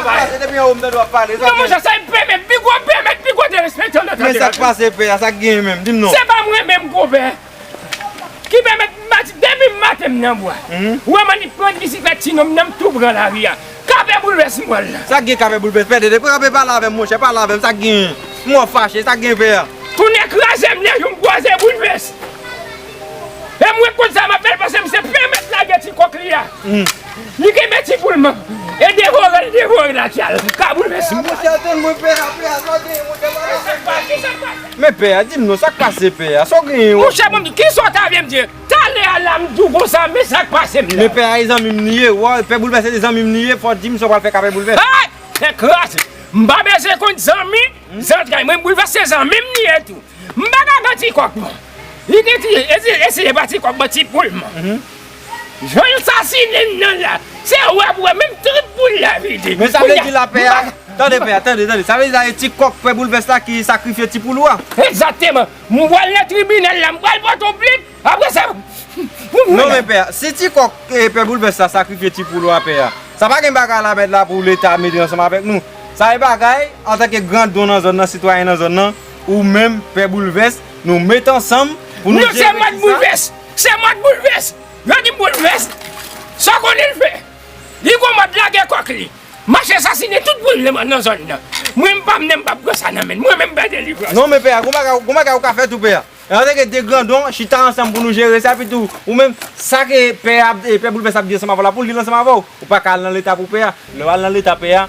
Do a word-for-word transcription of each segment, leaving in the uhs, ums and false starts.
Pase depi anwo m tande w ap pale. Non, monchè, sa e pèmèt, pi gwo pèmèt, pi gwo derespektan nan tande. Men sa k pase, pè a, sa k genyen menm? Di m non. Se pa mwen menm, konpè, ki pèmèt m pati, depi m maten m nan bwa. Ou wè m annik pran bisiklèt ti nonm nan, m tou pran lari a. K P Boulvès m pral la. Sa k gen K P Boulvès? Pè Dede, pè, pale avè m, monchè, pale avè m, sa k genyen? M wè w fache, sa k genyen, pè a? Tounen kraze m, lè jou m kwaze Boulvès. E mwen konn sa m ap fè l, paske m se pèmèt lage ti kòk li a. Li kenbe ti poul mwen. E devore l, devore l atya l. Ka Boulvès m. Monchè, tann mwen, pè a, pè a, sa w genyen, monchè, pale. Men pè a, di m non, sa k pase, pè a? Sa w genyen? Monchè, bon, kisa w ta vle m di? Talè a la, m di w konsa, men sa k pase m la. Men pè a, e zanmi m li ye, wè, pè Boulvès se zanmi m li ye, fò w di m sa w pral fè K P Boulvès. Ay! Tèt kraze. M pa bezwen konn zanmi, zantray. Mwen, Boulvès se zanmi m li ye tou. M pa ka pran ti kòk mwen. Li te ti, e se, e se pa ti kòk mwen, ti poul mwen. Jan l sasinen nan la, se wè pou wè, menm trip poul la vide. Men sa vle di la, pè a, tande, pè a, tande, tande. Sa vle di la, e ti kòk pè Boulvès la ki sakrifye ti poul ou a? Egzakteman. M pral nan tribinal la, m pral pote yon plent. Apre sa, non, men pè a, si ti kòk, e, pè Boulvès la sakrifye ti poul ou a, pè a, sa pa gen bagay la mèt la pou Leta mete ansanm avèk nou. Sa e bagay, antanke grandon nan zòn nan, sitwayen nan zòn nan, ou menm pè Boulvès, nou met ansanm pou nou jere ti sa. Non, se mòd Boulvès. Se mòd Boulvès. Yo di m Boulvès. Sa w konnen l fè? Li gon mòd lage kòk li. Mache sasinen tout poul nan, nan zòn nan. Mwen, m pa, m, m p ap pran sa nan men l. Mwen menm, m bay delivrans. Non, men pè a, gon bagay, gon bagay ou ka fè tou, pè a. Antanke de grandon, chita ansanm pou nou jere sa, epi tou, ou menm, sa ke pè a, e, pè Boulvès ap di ansanm avè w la, pou l di l ansanm avè w. Ou pa ka al nan Leta pou pè a. Lè w al nan Leta, pè a,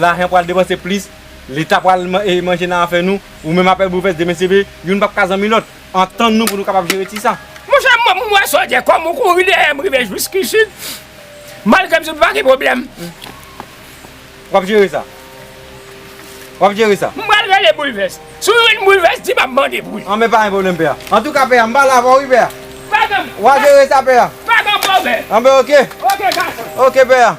lajan pral depanse plis, Leta pral man-, e, manje nan afè nou, ou menm a pè Boulvès, demen se vre, youn p ap ka zanmi lòt. Antann nou pou nou kapab jere ti sa. Monchè, mwen, mwen wè sa w di, kòm ou kouri dèyè m rive jiskisit, malgre m sou pa gen pwoblèm. W ap jere sa. W ap jere sa. M pral rele Boulvès. Si w jwenn Boulvès, di m ap mande pou li. An, men pa gen pwoblèm, pè a. Antouka, pè a, m pale avè w, wi, pè a. Pa gen. W a jere sa, pè a. Pa gen pwoblèm. An, ben, oke. Oke, gason. Oke, pè a.